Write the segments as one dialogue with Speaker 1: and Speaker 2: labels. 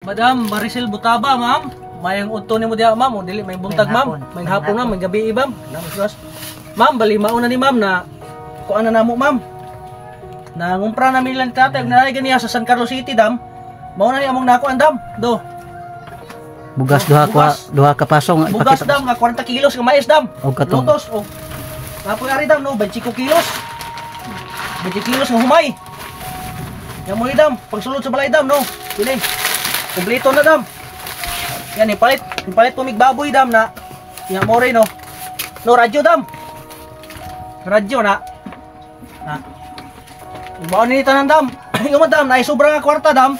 Speaker 1: Madam Maricel Butaba, ma'am. Mayong udto nimo diha, ma'am, o dili may buntag, ma'am.
Speaker 2: May
Speaker 1: May hapon, ma'am,
Speaker 2: hapon.
Speaker 1: May gabi, ma'am. Namo sus. Ma'am, bali mauna ni ma'am na kuan na namo, ma'am. Nangumpra na mi lang tatay ug naay ganiya sa San Carlos City, dam. Mao na ni among nakuan, dam. Do.
Speaker 3: Bugas duha ka
Speaker 1: Bugas.
Speaker 3: Duha ka pasong.
Speaker 1: Bugas
Speaker 3: ipakita.
Speaker 1: dam nga 40 kilos nga mais, dam.
Speaker 3: Og katong
Speaker 1: Lotos o Napoy ari, dam, no, 25 kilos. 20 kilos nga humay. Yan mo ni, dam, pagsulod sa balay, dam, no. Pili. Kompleto na, dam. Yan ipalit po mig baboy, dam, na. Yan mo rin, no. No radyo, dam. Radyo na. Na. Baon ni tanan, dam. Yung dam, na sobra nga kwarta, dam.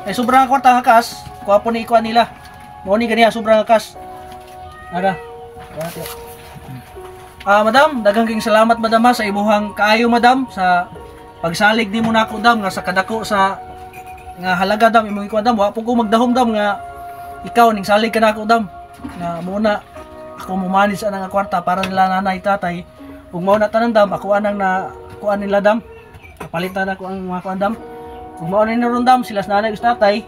Speaker 1: Ay sobra nga kwarta nga kas, kuha po ni ikuha nila. Mao ni ganiya sobra nga kas. Ara. Ara, tiyo. Ah, madam, daghang king salamat, madam, ha, sa imuhang kaayo, madam, sa pagsalig nimo nako, dam, nga sa kadako sa nga halaga, dam, imong ikuha, dam. Wa po ko magdahom, dam, nga ikaw ning salig ka nako, dam, nga muna ako mo manage ana nga kwarta para nila nanay tatay ug mao na tanan, dam, ako anang na kuan nila, dam, palitan ako ang mga kuan, dam, ug mao na ni ron, dam, sila sa nanay ug sa tatay.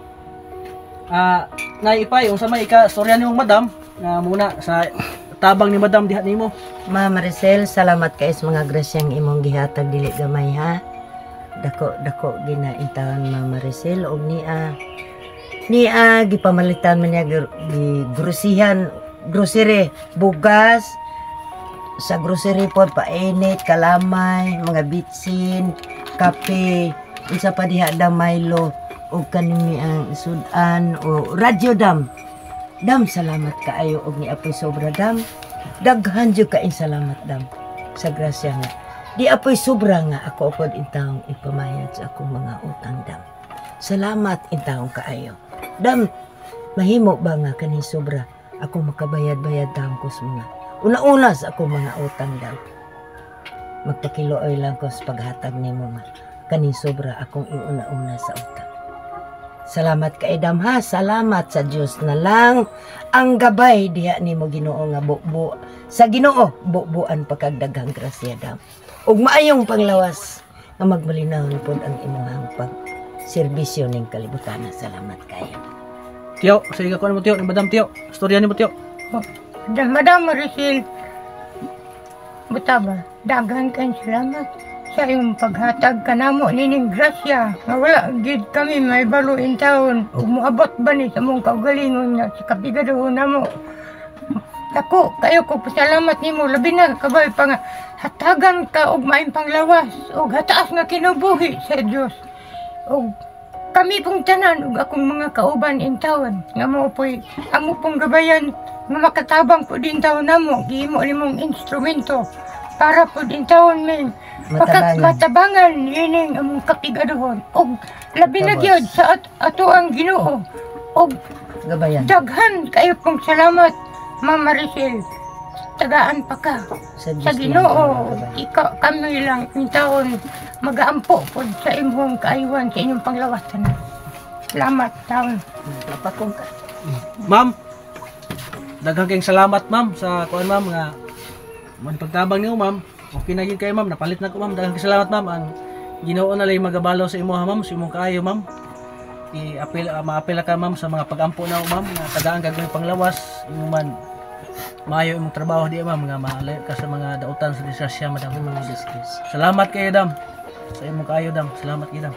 Speaker 1: Ah, nay ipay, unsa may ika storya nimong madam nga muna sa tabang ni madam diha nimo?
Speaker 2: Ma Maricel, salamat kay sa mga grasyang imong gihatag dili gamay ha. Dako dako gina intahan, Ma Maricel, og niya niya gipamalitan man niya gi grosihan grocery, bugas sa grocery po, painit, kalamay, mga bitsin, kape, unsa pa diha dam, Milo og kaning ang sudan o radyo, dam. Dam, salamat kaayo og niapoy sobra, dam. Daghan jud kaing salamat, dam, sa grasya nga di apoy sobra nga ako pod intawong ipamayad sa akong mga utang, dam. Salamat intawong kaayo, dam. Mahimo ba nga kaning sobra ako makabayad-bayad, dam, ko sa mga una-una sa akong mga utang, dam? Magpakiluoy lang ko sa paghatag nimo nga kaning sobra akong iuna-una sa utang. Salamat kay dam ha. Salamat sa Dios na lang ang gabay diha nimo Ginoo nga bubo sa Ginoo bubuan pagkagdaghang grasya, dam, ug maayong panglawas nga magmalinawon pod ang imong pag serbisyo ning kalibutan. Salamat kayo.
Speaker 1: Tiyo, sige kuan mo, tiyo, ni madam, tiyo. Storya nimo, tiyo.
Speaker 4: Madam Maricel Butaba, daghan kayong salamat sa iyong paghatag kanamo nining grasya nga wala gid kami may balo in taon ug moabot ba ni sa among kaugalingon nga sa kapigaduhon namo. Dako kayo ko pasalamat nimo, labi na kabay pa nga hatagan ka og maayong panglawas ug hataas nga kinabuhi sa Dios. Ug kami pong tanan ug akong mga kauban in taon nga mo po'y amo pong gabayan nga makatabang po din taon namo, gihimo nimong instrumento para po din taon min
Speaker 2: matabangan.
Speaker 4: Matabangan ining among kapigaduhon ug labi na
Speaker 2: Tapos.
Speaker 4: Gyud sa ato ang Ginoo ug
Speaker 2: gabayan.
Speaker 4: Daghan kayo pong salamat, Ma'am Maricel. Tagaan pa ka
Speaker 2: sa Diyos
Speaker 4: sa
Speaker 2: lang
Speaker 4: Ginoo.
Speaker 2: ang gabay.
Speaker 4: Ikaw, kami lang in taon magaampo po sa imong kaayuhan sa inyong panglawasan. Salamat taon.
Speaker 2: Napakong ka.
Speaker 1: Ma'am, daghang kayong salamat, ma'am, sa kuan, ma'am, nga man pagtabang niyo, ma'am. Okay na yun kayo, ma'am, napalit na ko, ma'am. Daghang kayong salamat, ma'am. Ang Ginoo na lang magabalo sa imo ha, ma'am, sa imong kaayo, ma'am. I-apel maapela ka, ma'am, sa mga pagampo na, ma'am, nga tagaan kag may panglawas imo man maayo imong trabaho di, ma'am, nga maalayo ka sa mga dautan sa disgrasya, madam.
Speaker 2: Ang mga disgrace.
Speaker 1: Salamat kayo, dam, sa imong kaayo, dam. Salamat kayo, dam.